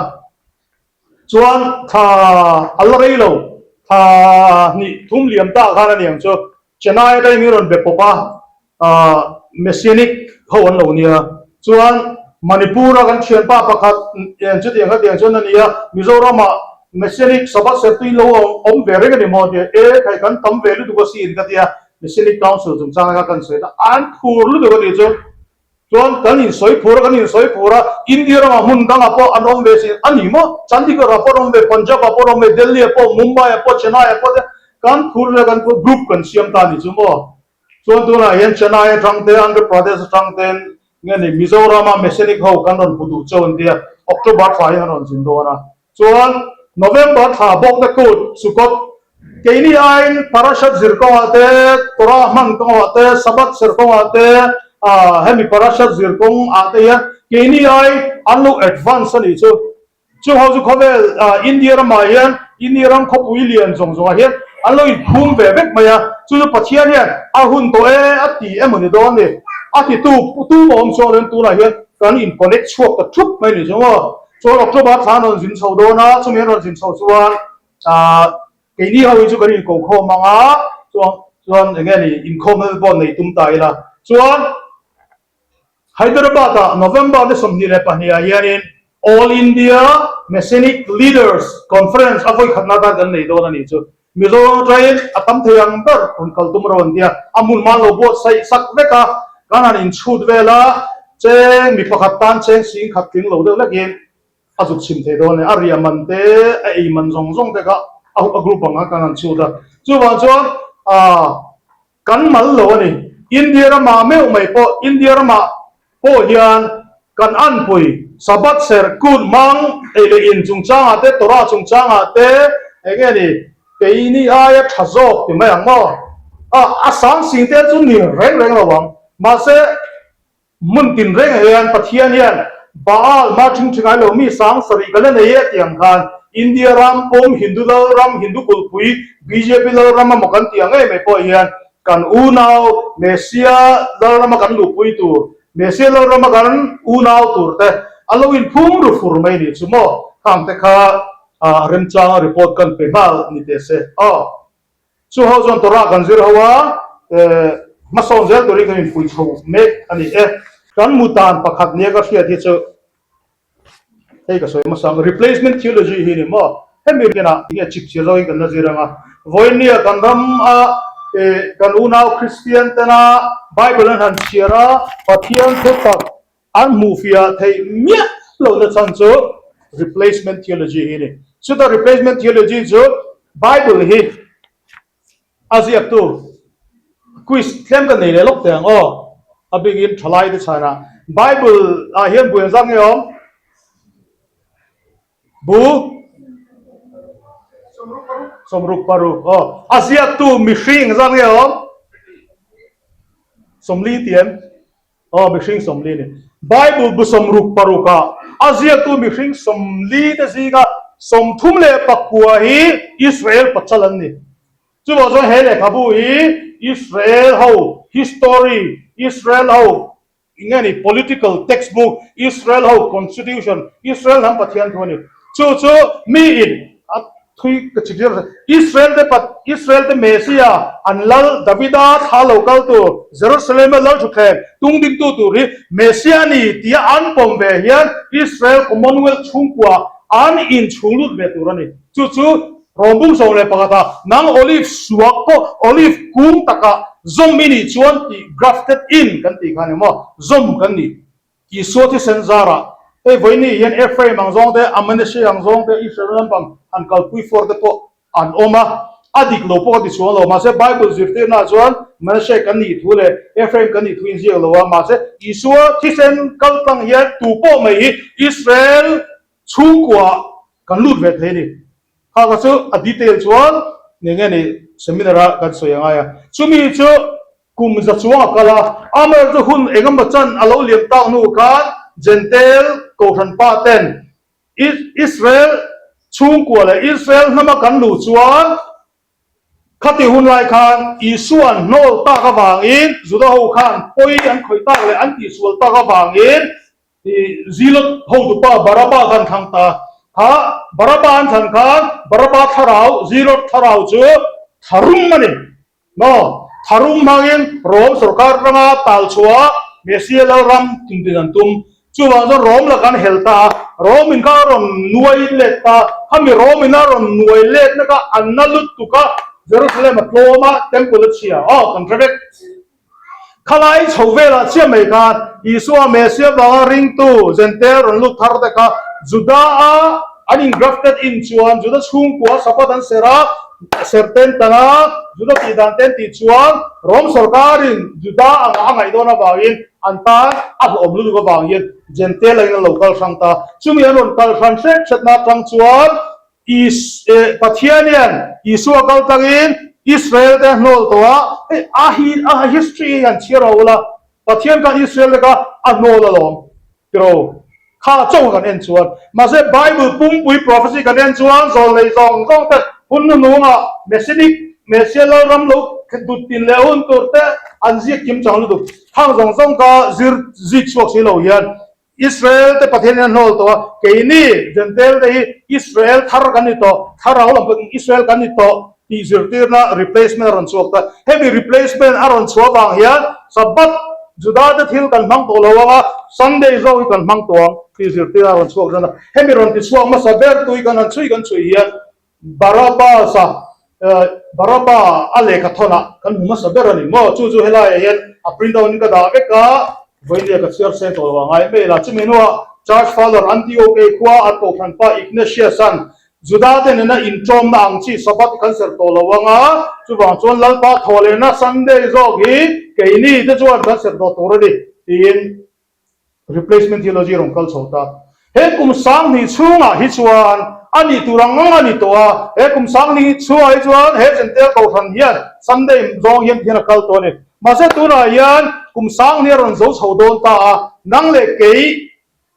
Chuan thla a la rei lo, thla hnih thum liam ta khan a niang chu Chennai atangin min rawn be pawp a, Messianic ho an lo nia. Chuan Manipur a kan thianpa pakhat eng chutiang khatiang chuan a nia, Mizoramah Messianic Sabbath sertui lo awm ve reng a ni maw tia, e khai kan tam ve lutuk asin ka tia, Messianic Council chungchang kha kan sawi ta, an phur lutuk a nih chu. Chuan kan insawi phur a, kan insawi phur a, India ramah hmun dangah pawh an awm ve sin a ni maw? Chandigarh ah pawh an awm ve, Punjab ah pawh an awm ve, Delhi ah pawh, Mumbai ah pawh, Chennai ah pawh te kan phur leh kan phur group kan siam ta a ni chu maw? Chuan tunah hian Chennai atang te, Andhra Pradesh atang ten nge ni Mizoram a Messianic ho kan rawn hmu duh chauh an tia, October thla hian an rawn zin dawn a. Chuan November thla bawk te kut Sukkot, keini aiin Parashat zir kawngah te, Torah hman kawngah te, Sabbath ser kawngah te, hemi Parashat zir kawngah te hian keini ai an lo advance a nih chu. Chung ho chu khawvel India ramah hian India ram khawpui lian zawng zawngah hian an lo inphum ve vek mai a, chu chu Pathian hian a hun tawh e a ti emaw ni dawn ni. A titu tumah awm chuang loin tunah hian kan in connect chhuak ta thup mai ni chu maw. Chuan October thla an rawn zin chho dawn a, chumi an rawn zin chho chuan ah keini ho hi chu kan inkokhawm ang a, chuan chuan eng nge ni inkhawmna te pawh nei tum ta ila. Chuan Hyderabad ah November ni 22 ah hianin All India Messianic Leaders Conference a vawikhatna atan kan nei dawn a nih chu. Mizoram atangin a tam thei ang ber rawn kal tum rawn tia a hmun hma lo buatsaih sak vek a, kan han inchhut vel a, cheng mi pakhat tan cheng sing khat tling lo deuh lekin a zuk chhim thei dawn e, a riah man te, a ei man zawng zawng te kha a group ang kha kan han chhut a, chuvang chuan aah kan mal lo a ni. India ramah meuh mai pawh India ramah pawh hian kan anpui Sabbath serh kut hmang ei leh in chungchangah te, Torah chungchangah te eng nge ni keini aia tha zawk ti mai ang maw? A, a sang sing te chu ni reng reng lo ang. Mahse, hmun tin rengah hian Pathian hian Baal hma thing thingai lo mi sang sarih ka la nei e tih ang khan India ram pum Hindu lal ram, Hindu kulhpui, bjp lal ram emaw kan tih ang em mai pawh hian Kan unau Messia Lalrama kan luhpui tur, Messia Lalrama kan unau tur te a lo inphum ru fur mai nih chu maw? Khang te kha remchanga report kan pe nghal ni teh se aw. Chu ho chuan Torah kan zir ho a, hmasawn zel turin kan inpui chho mek a ni e. Kan mutan pakhat nia ka hriat hi chu Hei ka sawi hmasa ang, replacement theology hi ni maw? Hemi kinah tinge chip chhiar zawkin kan la zir ang a, vawinia kan ram a kan unau Kristian tena Bible an han chhiar a, Pathian thu tak an hmuhfiah theih miah lohna chhan chu replacement theology hi ni. Chuta replacement theology chu Bible hi A ziaktu quiz tlem ka nei leh lawk teh ang aw. A bikin thalai te chhanah Bible ah hian bu engzat nge awm? Bu 66 aw. A ziaktu mihring engzat nge awm? 40 ti em? Aw mihring 40 ni. Bible bu 66 ah a ziaktu mihring 40 te zinga 39 hi Israel pachal an ni. Chuvang chuan he lehkhabu hi Israel ho history, Israel ho eng nge ni political textbook, Israel ho constitution, Israel hnam Pathian thu a ni. Chu chu mi in a. Thui ka chik zir Israel te pat Israel te Messiah an lal Davida thla lo kal tur Jerusalem a lal thutthleng tung dingtu tur hi Messiah a ni tia an pawm ve hian Israel Commonwealth chhungkua an inchhung lut ve tur a ni. Chu chu Rawmbung 11 ah nang olive suak pawh olive kung takah zawm i nih chuan tih grafted in kan tih kha a ni maw zawm kan ni. Isua thisen zarah hei vawiini hian Ephraim ang zawng te, Manasseh ang zawng te, Israel lampang han kalpui fawr te pawh an awm a, a dik lo pawh ka ti chuang lo. Mahse Bible zirtirnaah chuan Manasseh kan nih thu leh Ephraim kan nih thu inziak lo a, mahse Isua thisen kal tlang hian tu pawh mai hi Israel chhungkuaah kan lut ve thei a ni. Kha kha chu a detail chuan eng nge ni seminar ah kan sawi angai a, chumi chu Kum za chuang a kal a, amaherawhchu hun eng emaw chan a lo liam tak hnu khan Jentail kohhran pa ten Israel chhungkua leh Israel hnama kan luh chuan khati hun lai khan Isua'n hnawl tak avangin Juda ho khan pawi an khawih tak leh an tihsual tak avangin Zilot hotupa Baraba khan thlang ta. Kha Baraba an thlan khan Baraba thlarau, Zilot thlarau chu tharum a ni. Maw? Tharum hmangin Rom sorkar atanga tal chhuah Messiah Lalram tumtin an tum. Chuvang chuan Rom laka an hel ta a, Rom in kha a rawn nuai let ta. Khami Rom in a rawn nuai letna kha an na lutuk a, Jerusalem a tlawm a, Temple a chhia. Aw, kan hre vek. Khalai chho velah chiah mai khan Isua Messiah vanga ringtu Jentail rawn lut thar te kha Juda-a an ingrafted in chuan Juda chhungkua Sabbath an serh a, serh ten tan a, Juda tih dan ten tih chuan Rom sorkarin Juda anga a ngaih dawn avangin an tan a hlawhawm lutuk avangin Jentail angin an lo kal hrang ta. Chumi an rawn kal hran hret hretna atang chuan Is eh Pathian hian Isua kal tlangin Israel te a hnawl tawh a, hei a hi a history hi han chhiar ho ula, Pathian khan Israel te kha a hnawl alawm tiraw? Kha chauh kan en chuan. Mahse Bible pumpui prophecy kan en chuan zawlnei zawng zawng te hun hnuhnungah Messianic Messiah Lalram lo dut tin leh hun tur te an ziak kim chang lutuk. Khang zawng zawng kha zir zik chhuak si lo hian Israel te Pathian in a hnawl tawh a, keini Jentail te hi Israel thar kan ni tawh, thlarau lam pawhin Israel kan ni tawh tih zirtirna replacement a rawn chhuak ta. Hemi replacement a rawn chhuah vang hian Sabbath Juda te thil kan hmang tawh lo ang a, Sunday zawk hi kan hmang tawh ang tih zirtirna a rawn chhuak dawn a. Hemi rawn tichhuak hmasa ber tui kan han chhui kan chhui hian Barabbas-a, Barabba a lehkha thawnah kan hmu hmasa ber a ni maw? Chu chu helaiah hian a print out in ka dah vek a, vawinia ka chhiar seng tawh lo a ngai mai la. Chumi hnuah Church Father Antioch-a khua a kohhran pa Ignatius-a'n Juda te nena inṭawmna ang chi Sabbath kan serh tawh lo ang a, chuvang chuan Lalpa thawhlehna Sunday zawk hi keini te chuan kan serh tawh tur a ni, tiin Replacement theology rawn kal chho ta. He kum 2000 chhungah hi chuan a nih tur ang ang a ni tawh a, he kum 2000 chhungah hi chuan he Jentail kohhran hian Sunday zawng hian hian a kal tawh a ni. Mahse tunah hian kum 2000 a rawn zo chho dawn ta a, nang leh kei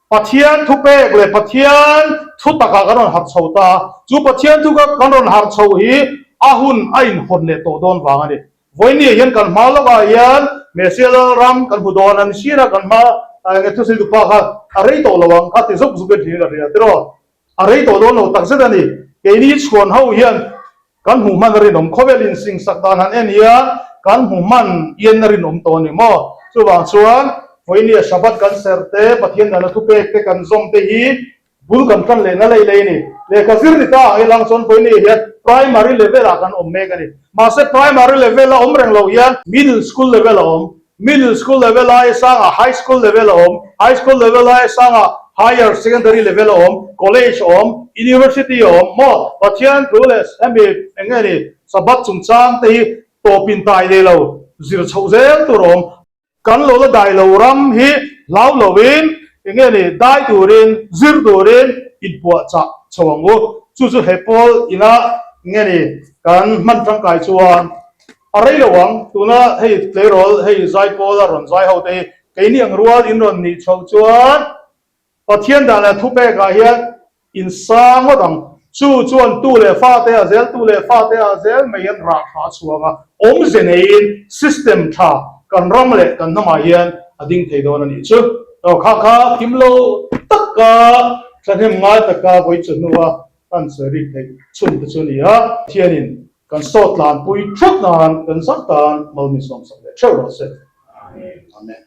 Pathian thupek leh Pathian thu takah kan rawn harh chho ta a, chu Pathian thu kan rawn harh chho hi a hun a inhawn leh tawh dawn vang a ni. Vawinia hian kan hma lawkah hian Messiah Lalram kan hmu dawn a ni sir a, kan hma enge thusawi dupa kha a rei tawh lo ang kha ti zuk zuk in thin ka hria tiraw? A rei tawh dawn lo takzet a ni. Keini chhuan ho hian kan hmuh hman a rinawm, khawvel insingsak dan han en hian kan hmu hman ian a rinawm tawh a ni maw? Chuvang chuan vawinia Shabbat kan serh te, Pathian dana thupek te kan zawm te hi Bul kan tan lehna lei lei a ni. Lehkha zir ni ta ang ilang chuan vawiin hian primary level ah kan awm mek a ni. Mahse primary level a awm reng lo hian middle school level a awm, middle school level aia sangah high school level a awm, high school level aia sangah higher secondary level a awm, college a awm, university a awm maw? Pathian thu leh hemi eng nge ni Sabbath chungchang te hi tawpin tai nei lo zir chhoh zel tur a awm. Kan lo la dai lo ram hi hlau loin eng nge ni dai turin zir turin inpuahchah chho ang u. Chu chu he pawl ina eng nge ni kan hman tangkai chuan a rei lo ang. Tuna hei tleirawl hei zai pawl a rawn zai ho te hi keini ang rual in rawn nih chhoh chuan Pathian dan leh thupekah hian in sang ngawt ang. Chu chuan tu leh fate ah zel, tu leh fate ah zel mai hian rah tha a chhuak a, awmze neiin system tha kan ram leh kan hnamah hian a ding thei dawn a nih chu. Aw kha kha kim lo taka thahnem ngai taka vawi chu hnua. kan sawi rik theih chhun te chu a ni a. Pathianin kan sawt tlanpui thut nan kan zak tan malmi sawmsak leh theuh rawh se. Amen.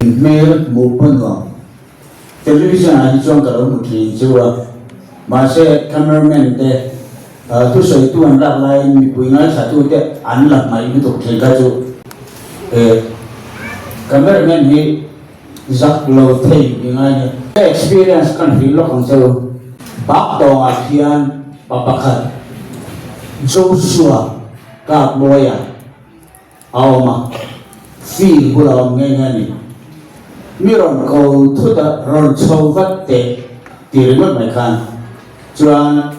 Hmel hmuh pawh nuam. Television ah hi chuan ka lo hmu thin chu a, mahse cameraman te thusawitu an lak laiin mipui ngaithla te an la hmaih lutuk thin kha chu cameraman hi zak lo thei ni ngai ni. Ka experience kan hrilh lawk ang che u, bak tawngah khian pa pakhat Joshua Kapmawia a awm a, field bula awm nghe nghe a ni. Mi rawn ko thut a, rawn chho vat teh ti ringawt mai khan chuan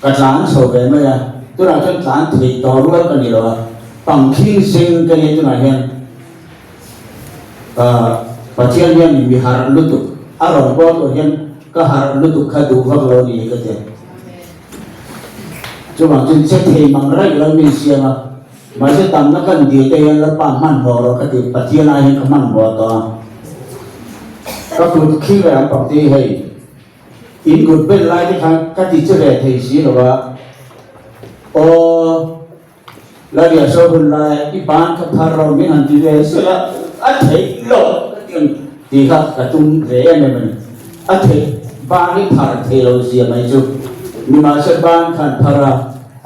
ka tlan chho ve mai a, tunah chuan tlan theih tawh rual ka ni lo a. Pangkhing seng ka nia tunah hian Pathian hian mi harh lutuk a rawn bawl tawh hian ka harh lutuk kha duh vak lo ni ka ti. Chuvang chuan che thei mang raih lo min siam a, mahse tamna kan dil te hian Lalpa hmanhmawh rawh ka ti, Pathian ai hian ka hmanhmawh tawh a. Ka kut khi ve ang pang te hi hei. In kut bel lai te khan ka ti che ve thei si lo a, aw Laria saw hun lai i ban kha phar ro min han ti ve se la, a theih lo ka ti ang tih kha ka tum ve em em a ni. A theih ban i phar thei lo zia mai chu nimahse ban khan phar a,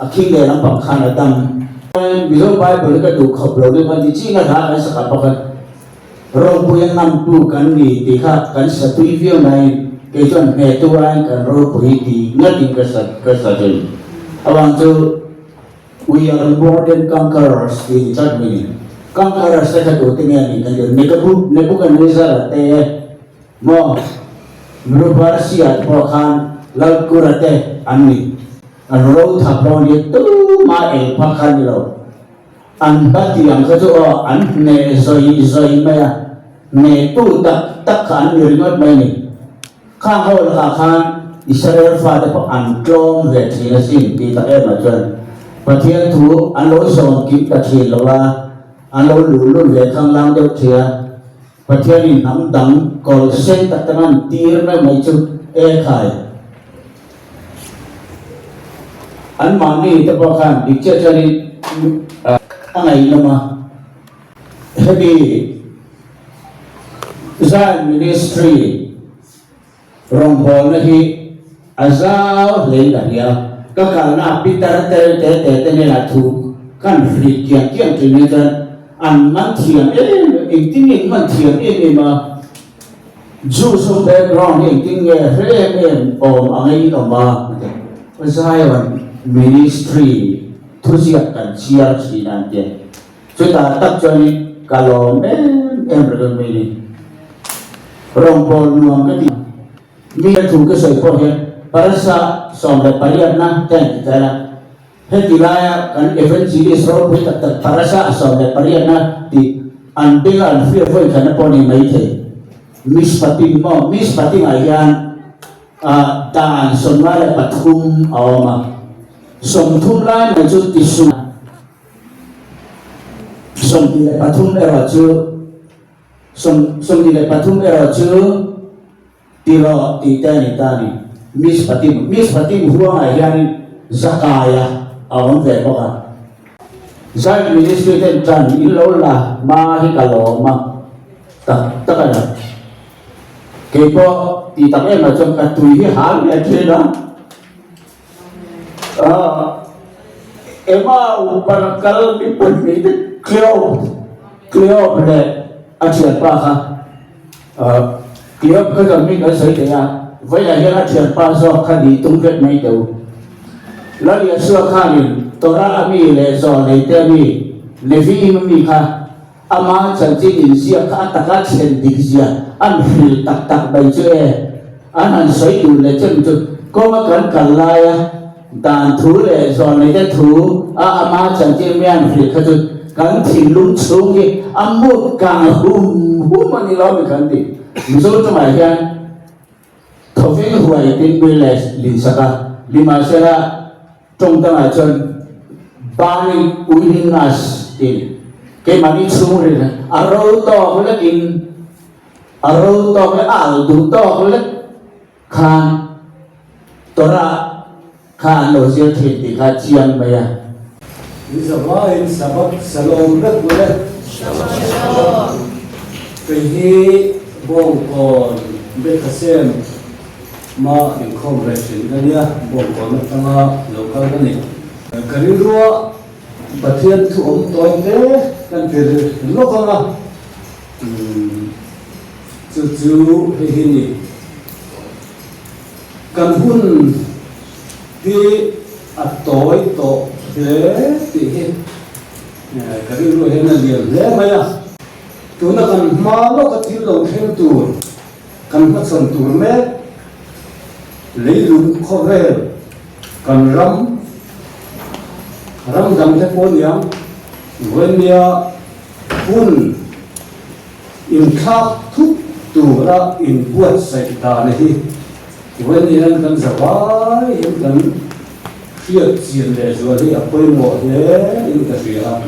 a khing leh lampang khan a dam. Mizo Bible hi ka duh khawp lo deuh a ni chin a hla kan sakah pakhat Ropui a ngamtu kan ni tih kha kan sa tui viau nain kei chuan hnetu aiin kan ropui tih ngatin ka sa ka sa thin. Avang chu We are more than conquerors tih ni tlat mai ni. Conquerors te kha tute nge anih kan ti Nekabu Nebuchadnezzar te maw Mrubarsia te pawh khan Lalkura te an ni. An ro thap lo nia tumah eng phak kha ni lo. An hla tiang kha chu aw an hneh zawi zawi mai a, hnehtu tak tak kha an ni ringawt mai a ni. Khang ho lakah khan Israel fate pawh an tlawm ve thin asin tih tak emah chuan Pathian thu an lo zawm kim ta thin lo a, an lo luhlul ve khanglang deuh thei a. Pathianin hnam dang kawlh sen tak tak an tir meuh mai chu e khai. Anmahni te pawh khan dik chiah chuanin a ngaihnawm a, hemi Zion Ministry rawngbawlna hi a zau hlein ka hria. Ka kalna pitar tel te te te hnenah thu kan hrilh kiang kiang thin hi chuan an man thiam em em, engtin nge an man thiam em em a, Jews ho background hi engtin nge hre em em awm ang in awm a, Zion Ministry thuziak kan chhiar thin a an ti a. Chutah tak chuanin ka lawm em em ringawt mai ni. Rawngbâwl nuam ka ti. Mi thu ka sawi pawh hian parasa 18na te an ti tel a. Heti laia kan evangelist ropui tak tak parasa 18na tih an benga an hriat vawi khatna pawh ni maithei. Mishpatim maw? Mishpatim-ah hian dan 53 a awm a. 30 lai mai chu tisu. 23 erawh chu 23 erawh chu Tiraw tih te a ni ta a ni. Mishpatim, Mishpatim huangah hianin Zakaia a awm ve bawk a. Zion Ministry ten tan in lo la hma hi ka lawm a, tak tak a ni. Kei pawh tih tak em ah chuan ka tui hi hal ve thin a. Emma upan kal mi pahnih te Cleop, Cleop leh a thianpa kha Cleop kha chuan mi kan sawi thei a, vawilah hian a thianpa zawk kha nih tum vek mai teu. Lal Yeshua khanin Torah a mi leh Zawlnei te a mi, Nevi'im a mi kha ama chanchin inziak kha a taka thlen dik zia an hrilh tak tak mai chu e. An han sawi duh leh chem chu kawnga kan kal laia dan thu leh zawhneite thu a ama chanchin mi an hrilh kha chu kan thinlung chhung hi a mut kang hum hum a ni lo mi kan ti. Mizo tawngah hian thawveng huai tin mi leh linsak a, nimahsela tawng dangah chuan burning willingness tih keimahni chhungril a ro tawk lekin A ro tawk leh a al duh tawk lek khan Torah kha an lo zir thin tih kha chiang mai a. Ni zavaiin Sabbath Shalom vek u le. Shalom. Kei hi Bawngkawn Beth Hashem ma inkhawm ve thin ka nia, Bawngkawn atanga lo kal ka ni. Ka rilrua Pathian thu awm tawi te kan ti lawk ang a. Chu chu hei hi ni. Kan hun hi a tawi tawh hle tih hi ka rilru hian a lian hle mai a. Tuna kan hma lawka thil lo thleng tur, kan hmachhawn tur mek, leilung khawvel, kan ram, ram dang te pawh niang. Vawinia hun inthlak thut tura inbuatsaih dan hi vawiin kan zavai hian kan hriat chian leh zual hi a pawimawh hle in ka hria a.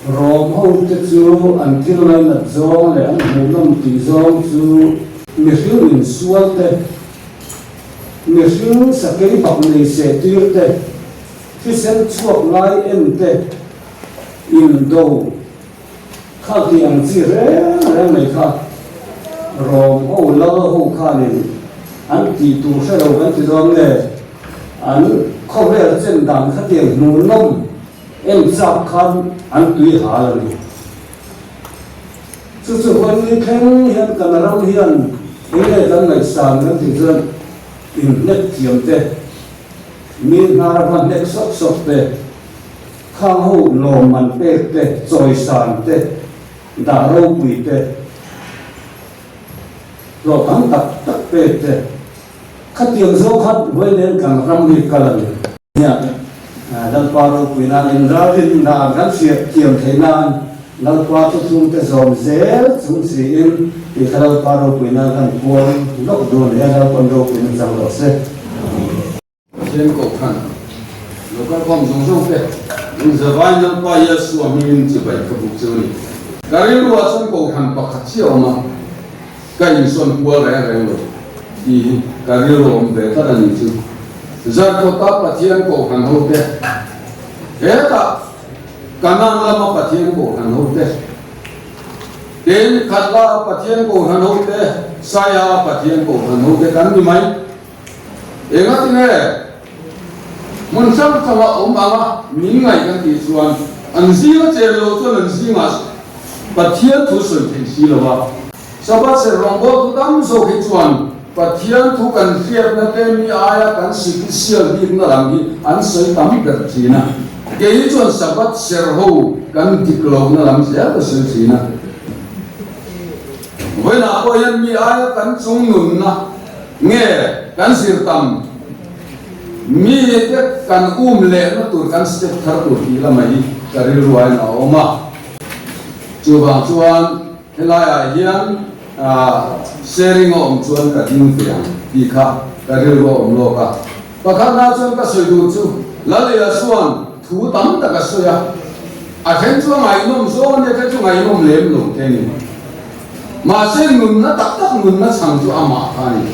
Rom ho te chu an thil ngainat zawng leh an hmuhnawm tih zawng chu mihring insual te, mihring sakei bak nei seh tir te, Thisen chhuak lai en te indo kha tih ang chi reng reng mai kha Rom ho lal ho khanin an tih tur hre lo kan ti dawn nge an khawvel chen dan khatiang hmuhnawm en chak khan an tui hal a ni. Chu chu vawi thleng hian kan ram hian enge kan ngaihsan kan tih chuan inhnek thiam te Mi hnar va hnek sawk sawk te, khang ho lawmman pek te, chawisan te, dah ropui te, hlawh tam tak tak pek te, khatiang zawng khan Vawilen kan ram hi kal a ni. Nia, Lalpa ropui nan inralrin dan kan hriat thiam theih nan Lalpa thuthlung te zawm zel chung siin tih kha Lalpa ropui nan kan puang lawk dawn nia, Lalpa'n ropuina chang rawh se. Pathian Kohhran lo kal khawm zawng zawng te, in zavai Lalpa Yeshua hmingin chibai ka buk chu a ni. Ka rilruah chuan Kohhran pakhat chiah a awm a, ka insawn kual reng reng lo tih hi ka rilru a awm ve tlat a ni chu. Zarkawta Pathian Kohhran ho te, hetah Kanan lama Pathian Kohhran ho te, tin Khatla Pathian Kohhran ho te, Saia Pathian Kohhran ho te kan ni mai. Engatinge hmun hrang hranga awm anga min ngaih kan tih chuan an zinga chen lo chuan an zingah Pathian thu sawi theih si lo a. Sabbath serh rawngbawltu tam zawk hi chuan Pathian thu kan hriatna te mi aia kan sipisial bikna lam hi an sawi tam ber thin a. Kei hi chuan Sabbath serh ho kan dik lohna lam zel ka sawi thin a. Vawiinah pawh hian mi aia kan chung nunna Nge kan zir tam mi te kan um lehna tur kan step thar tur tih lamah hi ka rilru aiin a awm a. Chuvang chuan helaiah hian sharing a awm chuan ka ding ve ang tih kha ka rilru a awm lawk a. Pakhatna chuan ka sawi duh chu Lal Isua'n thu tam tak a sawi a, a then chu a ngaihnawm zawng a nia, a then chu ngaihnawm lem lo te a ni. Mahse nunna tak tak nunna chhang chu amah kha a ni.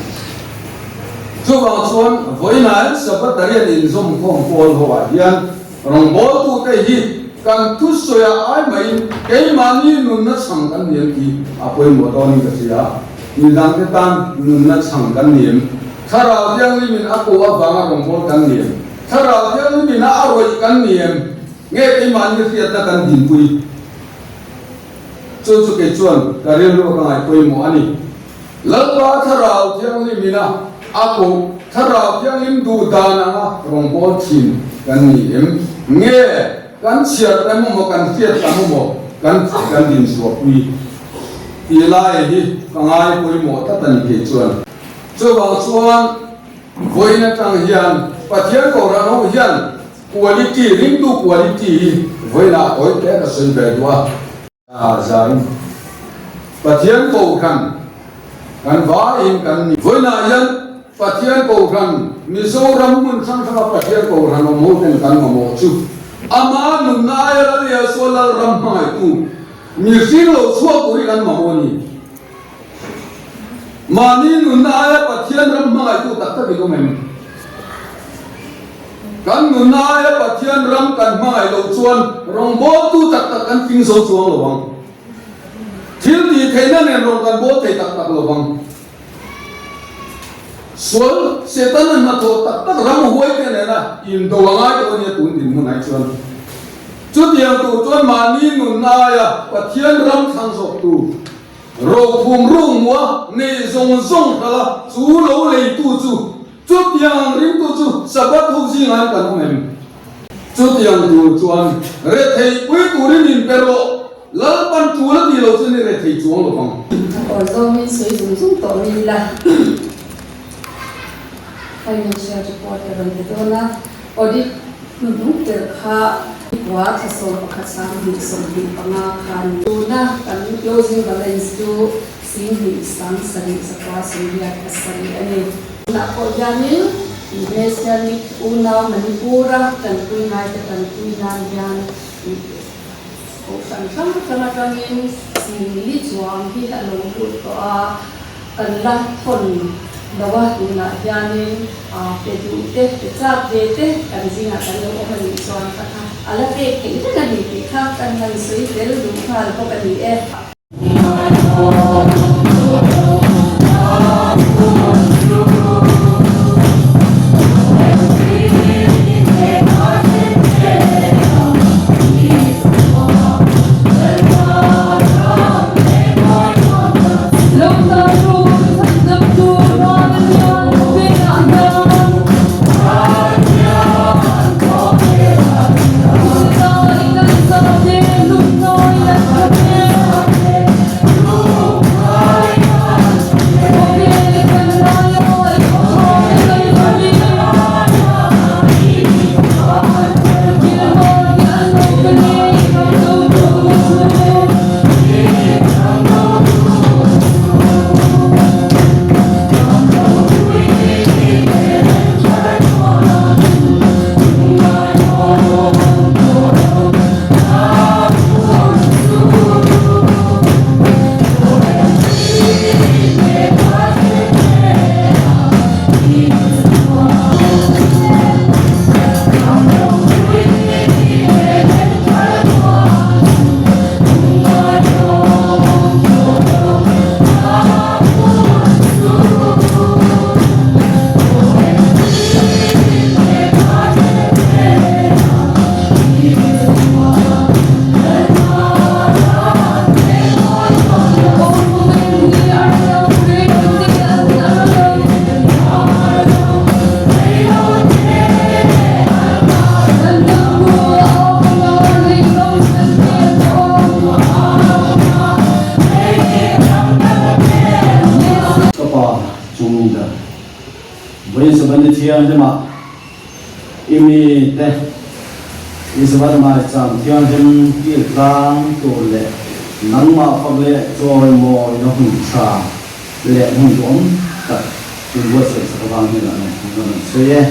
Chuvang chuan vawiinah Sabbath rian inzawm khawm pawl ho ah hian rawngbawltute hi kan thusawi ah ai maiin keimahni nunna chhang kan ni em tih a pawimawh dawnin ka hria. Midangte tan nunna chhang kan ni em? Thlarau Thianghlimin a koh avanga rawngbâwl kan ni em? Thlarau Thianghlimin a a rawih kan ni em? Nge keimahni hriatna kan dinpui? Chu chu kei chuan ka rilru ka ngaih pawimawh a ni. Lalpa Thlarau Thianghlim ina a koh Thlarau Thianghlim duh dan anga rawngbâwl thin kan ni em? Nge kan chhiar tam emaw kan hriat tam emaw kan kan dinchhuahpui tih lai hi ka ngai pawimawh tlat a ni kei chuan. Chuvang chuan vawiin atang hian Pathian Kohhran ho hian Quality, ringtu quality hi vawiinah tawi te ka sawi ve duh a. A zain Pathian Kohhran kan vaiin kan ni. Vawiinah hian Pathian Kohhran, Mizoram hmun hrang hranga Pathian Kohhran awm ho ten kan mamawh chu Ama nunna aia Lal Yahshua Lalram hmangaihtu mihring lo chhuak tur hi kan mamawh a ni. Mahni nunna aia Pathian ram hmangaihtu tak tak in awm em? Kan nunna aia Pathian ram kan hmangaih loh chuan rawngbawltu tak tak kan tling zo chuang lo ang. Thil tih theihna nen rawn kan bawl thei tak tak lo vang. Sual Setana hnathawh tak tak ram huai te nena indo a ngai tawh a nia tun dinhmun ai chuan. Chutiang tur chuan mahni nunna aia Pathian ram thlang zawktu Rokhum rungmua nei zawng zawng hrala chu lo leitu chu, chutiang ringtu chu Sabbath ho zingah hian kan awm em? Chutiang tur chuan rethei pui turin in pe rawh, Lalpan tul a tih lo chuan i rethei chuang lo vang. A kawr zawngin sawi zung zung tawh mai ila. Financial report a rawn pe dawn a, audit hnuhnung ber kha. kua thla 11 sanghnih 25 khan tuna kan closing balance chu 10,2 sangsanih 9 87 a ni. Tunah pawh hianin Messianic unau Manipur-a tanpui ngaite tanpui nan hian Kohhran hrang hrang atangin singli chuang hi a lo lut tawh a, kan la thawn lo a, tunah hianin pe duh te, pe chak ve te kan zingah kan lo awm a nih chuan kha kha a la pek theih reng a ni tih kha kan han sawi tel duh nghal bawk a ni e. Ka pa chung ber Vawiin Sabani Thianghlimah i mite i Sabbath maicham thianghlim kil tlang tur leh nangmah fak leh chawimawina hun tha leh hmun duhawm tak inbuatsaih sak avang hian an awm thung a rawn sawi e.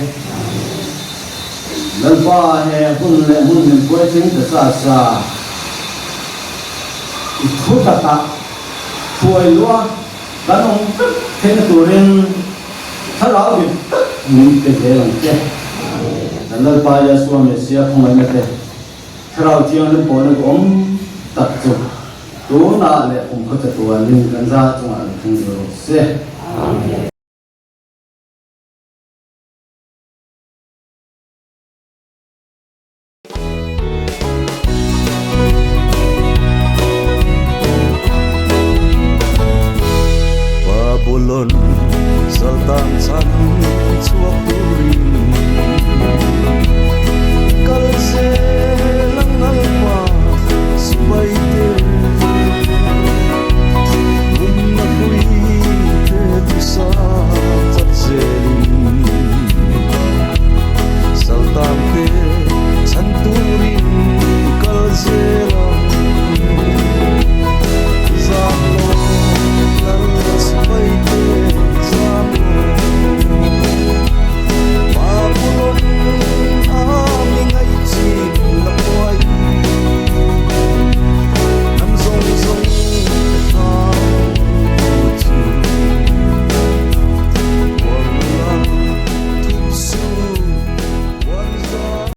Lalpa he hun leh hmun min puaitling ta sa sa i thu takah hruai luah Kan awm vek theihna turin thlarau dik tak min pe zel ang che. Kan Lalpa Yahshua Messiah khawngaihna te, Thlarau Thianghlim pawhna duhawm tak chu tunah leh kum khaw chatuanin kan za chungah lo thleng zel rawh se. Amen. Babulon saltan chan chuak tu.